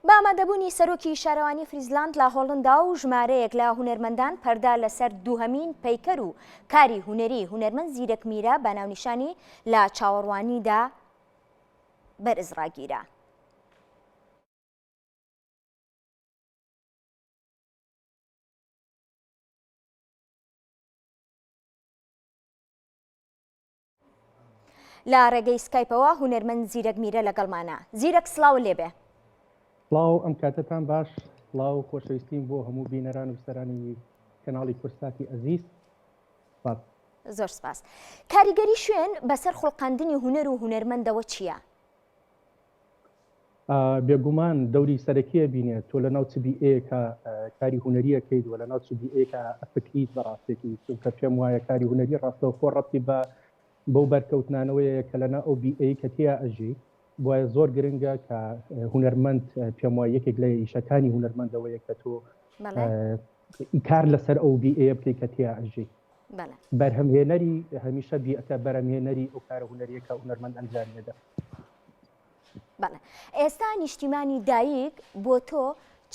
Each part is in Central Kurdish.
بە ئامادەبوونی سەرۆکی شارەوانی فریزلاند لە هۆڵندا و ژمارەیەک لە هونەرمەندان پەردە لەسەر دووهەمین پەیکەر و کاری هونەری هونەرمەند زیرەک میرە بە ناونیشانی لە چاوەڕوانیدا بەرز ڕاگیرا. لە ڕێگەی سکایپەوە هونەرمەند زیرەک میرە لەگەڵمانە. زیرەک سڵاوت لێبێ. سڵاو ئەم کاتەتان باش سڵاو و خۆشەویستیم بۆ هەموو بینەران و بیسەرانی کەناڵی کوردساتی ئەزیز سپاس. زۆر سپاس. کاریگەری شوێن بەسەر خوڵقاندنی هونەر و هونەرمەندەوە چییە؟ بێگومان دەوری سەرەکی ئەبینێت، تۆ لەناو چ بیئەیەکا کاری هونەری ئەکەیت و لەناو چ بیئەیەکا ئەفکریت بەڕاستێکی، چونکە پێم وایە کاری هونەری ڕاستەوخۆ ڕەبتی بە بەو بەرکەوتنانەوەیە کە لەناو ئەو بیئەی کە تێیا ئەژی، بۆیە زۆر گرنگە کە هونەرمەند پێم وایە یەکێک لە ئیشەکانی هونەرمەندەوەیە کە تۆ کار لەسەر ئەو بیئەیە بکەیت کە تێیا ئەژی. بەرهەمهێنەری هەمیشە بیئەکە بەرهەمهێنەری ئەو کارە هونەریە کە هونەرمەند ئەنجامی ئەدا. بەڵێ ئێستا نیشتیمانی دایک بۆ تۆ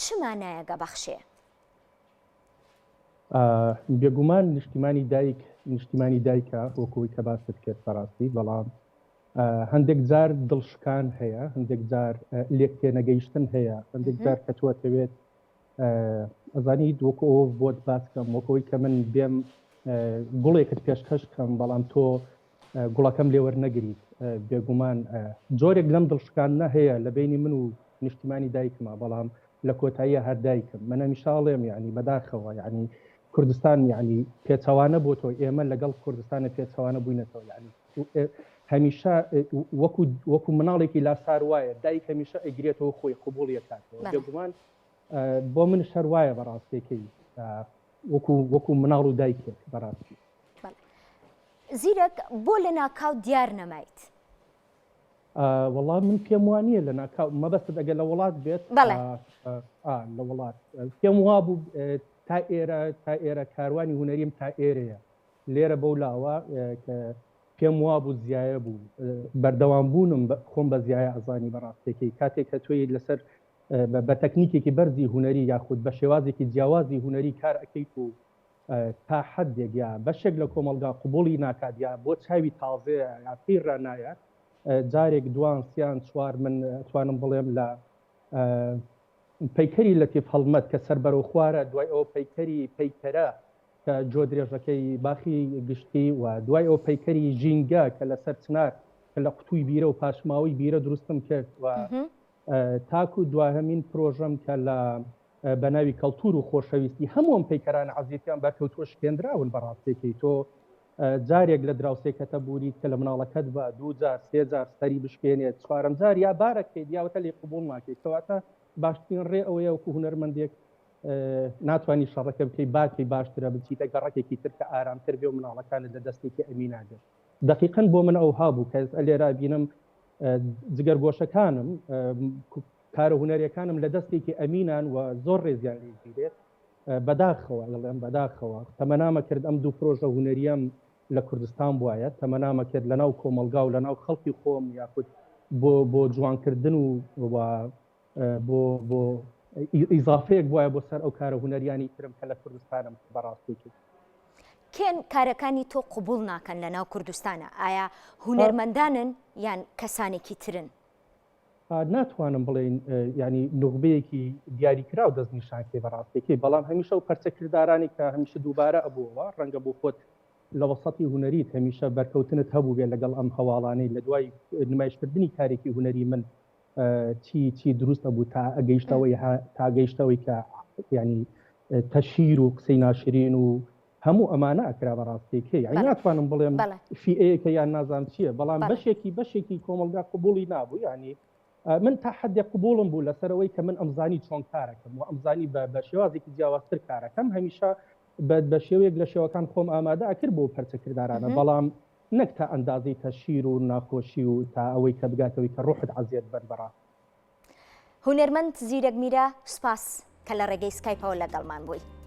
چ مانایەک ئەبەخشێ؟ بێگومان نیشتیمانی دایک نیشتیمانی دایکە وەکوی کە باست کرد بەڕاستی بەڵام هەندێک جار دڵشکان هەیە هەندێک جار لێک تێنەگەیشتن هەیە هەندێک جار کە تۆ تەوێت ئەزانیت وەکو ئەوە بۆت باس کەم وەکەوەی کە من بێم گوڵێکت پێشکەش کەم بەڵام تۆ گوڵەکەم لێ وەرنەگریت بێگومان جۆرێک لەم دڵشکاندنە هەیە لە بینی من و نیشتیمانی دایکمە بەڵام لە کۆتاییە هەر دایکم من هەمیشە ئەڵێم یعنی بەداخەوە یعنی کوردستان یعنی پێچەوانە بۆ تۆ ئێمە لەگەڵ کوردستانە پێچەوانە بووینەتەوە یعنی هەمیشە وەکو وەکو مناڵێکی لاسار وایە دایک هەمیشە ئەگرێتەوە خۆی قوبوڵی ئەکاتەوە بێگومان بۆ من شەر وایە بەڕاستێکەی وەکو وەکو مناڵ و دایکێک بەڕاستی. زیرەک بۆ لە ناکاو دیار نەمایت؟ وەڵا من پێم وا نییە لە ناکاو مەبەستت ئەگەر لە وڵات بێت بەڵێ لە وڵات پێم وا بوو تا ئێرە تا ئێرە کاروانی هونەریم تا ئێرەیە لێرە بەو لاوە کە پێم وابوو زیایە بوو بەردەوام بوونم خۆم بە زیایە ئەزانی بەڕاستێکی کاتێک کە تۆی لەسەر بە تەکنیکێکی بەرزی هونەری یاخود بە شێوازێکی جیاوازی هونەری کار ئەکەیت و تا حدێک یا بەشێک لە کۆمەڵگا قوبوڵی ناکات یا بۆ چاوی تازەیە یا پێی ڕانایە جارێک دوان سیان چوار من توانم بڵێم لە پەیکەری لەتیف هەڵمەت کە سەر بەرەو خوارە دوای ئەوە پەیکەری پەیکەرە کە جۆ درێژەکەی باخی گشتی و دوای ئەوە پەیکەری ژینگە کە لەسەر چنار کە لە قوتووی بیرە و پاشماوەی بیرە دروستم کرد و تاکو دواهەمین پرۆژەم کە لە بە ناوی کەڵتور و خۆشەویستی هەموو ئەم پەیکەرانە عەزیەتیان بەرکەوتووە شکێندراون بە ڕاستێکەی تۆ جارێک لە دراوسێکەتە بوریت کە لە مناڵەکەت بە دوو جار سێ جار سەری بشکێنێت چوارەم جار یا بارەکەیت یاوەتە لێ قبوڵ ناکەیت کەواتە باشترین ڕێ ئەوەیە وەکو هونەرمەندێک ناتوانانی شەڕەکە بکەی باکەی باشترە بچیتە گەڕەکێکی تر کە ئارامتر بێ و مناڵەکانت لە دەستێکی ئەمینا بێت دەقیقەن بۆ من ئەوها بوو کە لێرا بینم جگەرگۆشەکانم کارە هونەریەکانم لە دەستێکی ئەمینان و زۆر ڕێزیان لێ گیرێت بەداخەوە ئەڵێم بەداخەوە تەمەنامە کرد ئەم دوو پرۆژە هونەریەم لە کوردستان بوایە تەمەنامە کرد لەناو کۆمەڵگا و لەناو خەڵکی خۆم یاخود بۆ بۆ جوانکردن و بۆ بۆ ئیزافەیەک بوایە بۆ سەر ئەو کارە هونەریانی ترم کە لە کوردستانم بەڕاستی کرد. کێن کارەکانی تۆ قبوڵ ناکەن لە ناو کوردستانە ئایا هونەرمەندانن یان کەسانێکی ترن؟ ناتوانم بڵێین یانی نوخبەیەکی دیاریکراو دەستنیشان کەی بەڕاستیەکەی بەڵام هەمیشە و پەرچەکردارانی کە هەمیشە دووبارە ئەبووەوە ڕەنگە بۆ خۆت لە وەسەتی هونەریت هەمیشە بەرکەوتنت هەبووبێ لەگەڵ ئەم هەواڵانەی لە دوای نمایشکردنی کارێکی هونەری من چی چی دروست ئەبوو تا گەیشتەوەی تا گەیشتەوەی کە ینی تەشهیر و قسەی ناشرین و هەموو ئەمانە ئەکرا بەڕاستیکەی یعنی ناتوانم بڵێم فیئەیەکە یان نازانم چییە بەڵام بەشێکی بەشێکی کۆمەڵگا قبوڵی نابوو یعنی من تا حدێک قبوڵم بوو لەسەرەوەی کە من ئەمزانی چۆن کارەکەم و ئەمزانی بە شێوازێکی جیاوازتر کارەکەم هەمیشە بە شێوەیەک لە شێوەکان خۆم ئامادە ئەکرد بۆ پەرچەکردارانە بەڵام نەک تا ئەندازەی تەشهیر و ناخۆشی و تا ئەوەی کە بگاتەوەی کە ڕوحت عەزیەت بەن بەڕاستی. هونەرمەند زیرەک میرە سوپاس کە لە ڕێگەی سکایپەوە لەگەڵمان بووی.